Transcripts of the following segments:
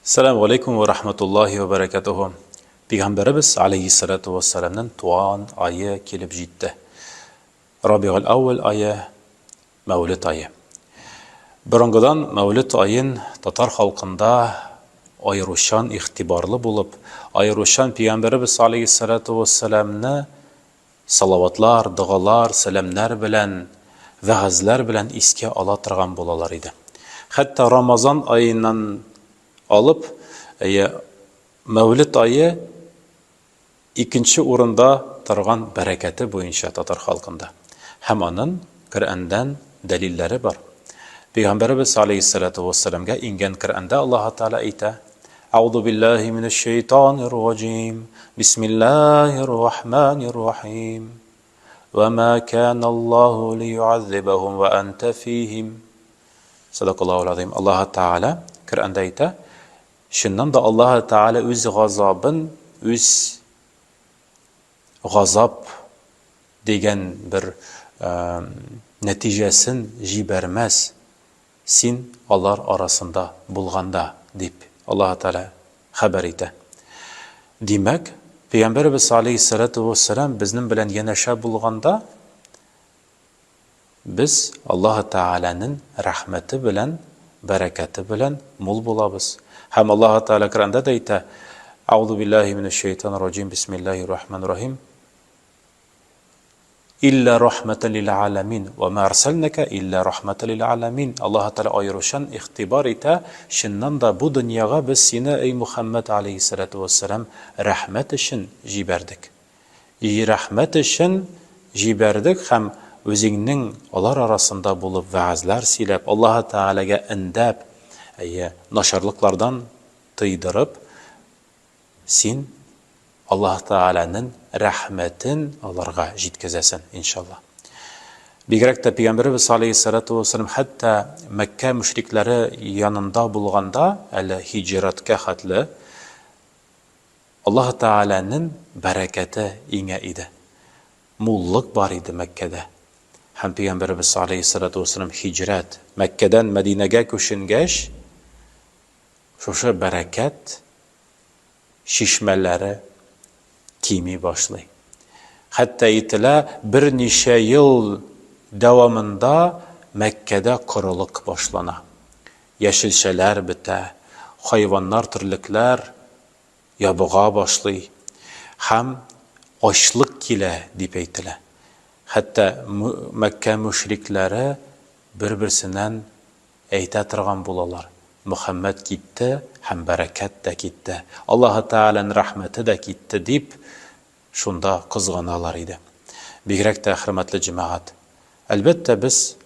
Сәлам галәйкүм вә рахматуллаһи вә бәрәкәтүһү. Пигамбәребез алейһиссалату вәссәламнең туган ае килеп җитте. Рабигуль әүвәл ае, Мәүлид ае. Борынгыдан Мәүлид аен татар халкында аеручан игътибарлы булып, аеручан пигамбәребез алейһиссалату вәссәламне Салаватлар, догалар, сәламнәр белән, вәгазьләр белән искә ала торган булалар иде. Хәтта Рамазан аеннан алып, әйе, Мәүлид ае икенче урында торган бәрәкәте буенча татар халкында. Һәм анын Коръәндән дәлилләре бар. Пәйгамбәребез алейһиссалату вассаламгә иңгән Коръәндә Аллаһы Тәгалә әйтә, Әгъузу биллаһи минәш-шәйтанир раҗим. Бисмиллаһир рахманир рахим. Ва ма кана Аллаһу лиюаззибахум ва анта фихим. Садакаллаһу азим. Аллаһ Тәгалә Коръәндә әйтә, чыннан да Аллаһ Тәгалә үз газабын, үз газап дигән бер нәтиҗәсен җибәрмәс. Син алар арасында булганда, дип Аллаһы Тәгалә хәбәр итә. Димәк, Пәйгамбәребез алейһиссәләтү вәссәлам безнең белән янәшә булганда, без Аллаһы Тәгаләнең рәхмәте белән, бәрәкәте белән мул булабыз. Һәм Аллаһы Тәгалә Коръәндә дә әйтә, Әгъузу биллаһи минәш-шәйтанир раҗим, бисмиллаһир рахманир рахим. Илля рахмәтән лил галәмин, вә мә арсәлнәкә илля рахмәтән лил галәмин. Аллаһы Тәгалә аеручан игътибар итә, чыннан да бу дөньяга без сине, әй Мухәммәд алейһиссәләтү вәссәлам, рәхмәт өчен җибәрдек. И рәхмәт өчен җибәрдек һәм үзеңнең алар арасында булып вәгазьләр сөйләп, Аллаһы Тәгаләгә өндәп, әйе, начарлыклардан тыйдырып, Син Аллаһ Тәгаләнен рәхмәтен аларга җиткезәсен, иншалла. Бигрәк тә Пәйгамбәребез алейһиссалату вассалам хәтта Мәккә мөшрикләре янында булганда, әле һиҗрәткә хәтле, Аллаһ Тәгаләнен бәрәкәте иңә иде. Муллык бар иде Мәккәдә. Һәм Пәйгамбәребез алейһиссалату вассалам һиҗрәт, Мәккәдән Мәдинәгә күченгәч, шушы бәрәкәт чишмәләре кими башлый. Хәтта әйтелә, берничә ел дәвамында Мәккәдә корылык башлана. Яшелчәләр бетә, хайваннар, терлекләр ябыга башлый һәм ачлык килә, дип әйтелә. Хәтта Мәккә мөшрикләре бер-берсеннән Әйтә торган булалар, Мөхәммәд китте һәм бәрәкәт тә китте, Аллаһы Тәгаләнең рәхмәте дә китте, дип, шунда кызганалар иде. Бигрәк тә, хөрмәтле җәмәгать, әлбәттә, без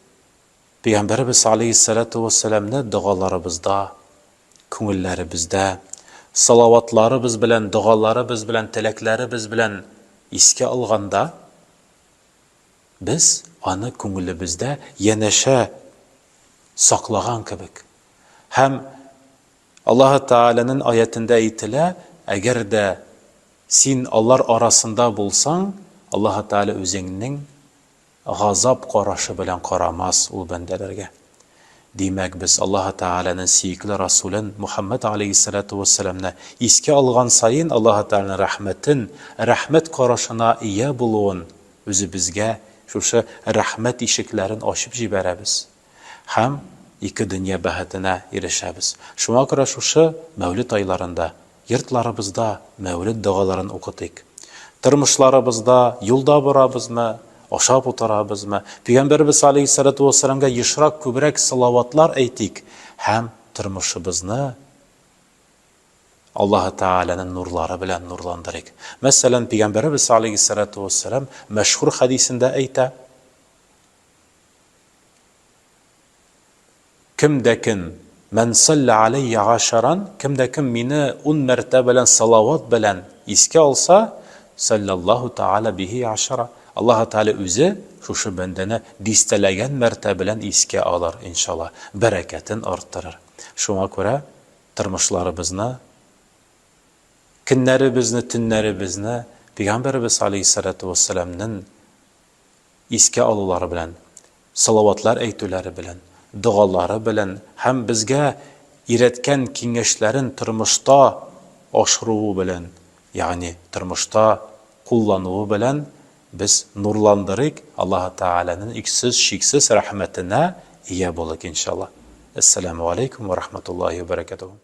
Пәйгамбәребез алейһиссәләтү вәссәламне догаларыбызда, күңелләребездә, салаватларыбыз белән, догаларыбыз белән, теләкләребез белән искә алганда, Без аны күңелебездә янәшә саклаган кебек. Һәм Аллаһы Тәгаләнең аятендә әйтелә, әгәр дә син алар арасында булсаң, Аллаһы Тәгалә үзеңнең газап карашы белән карамас ул бәндәләргә. Димәк, без Аллаһы Тәгаләнең сөекле Расүлен Мухәммәд аләйһиссәләтү вәссәламне искә алган саен Аллаһы Тәгаләнең рәхмәтен, рәхмәт карашына ия булуын үзебезгә шушы рәхмәт ишекләрен ачып җибәрәбез һәм ике дөнья бәхетенә ирешәбез. Шуңа күрә шушы Мәүлид айларында Йортларыбызда Мәүлид догаларын укытыйк. Тормышларыбызда, юлда барабызмы, ашап утырабызмы, Пәйгамбәребез алейһиссалату вәссәламгә ешрак, күбрәк салаватлар әйтик һәм тормышыбызны Аллаһы Тәгаләнең нурлары белән нурландырыйк. Мәсәлән, Пәйгамбәребез алейһиссалату вәссәлам мәшһүр хәдисендә әйтә, Кем дә кем, Мән салля аләйя гашаран, кем дә кем мине ун мәртәбәлән салават белән искә алса, салләллаһу тәгалә бихи ашара, Аллаһы Тәгалә үзе шушы бәндәне дистәләгән мәртәбәлән искә алыр, иншалла, бәрәкәтен арттырыр. Шуңа күрә тормышларыбызны, көннәребезне, төннәребезне Пәйгамбәребез алейһиссалату вәссәламнең искә алулары белән, салаватлар әйтүләре белән, догалары белән һәм безгә өйрәткән киңәшләрен тормышта ашыруы белән, ягъни тормышта куллануы белән без нурландырыйк, Аллаһы Тәгаләнең иксез-чиксез рәхмәтенә ия булыйк, иншалла. Әссәламү галәйкүм вә рахматуллаһи вә бәрәкәтүһү.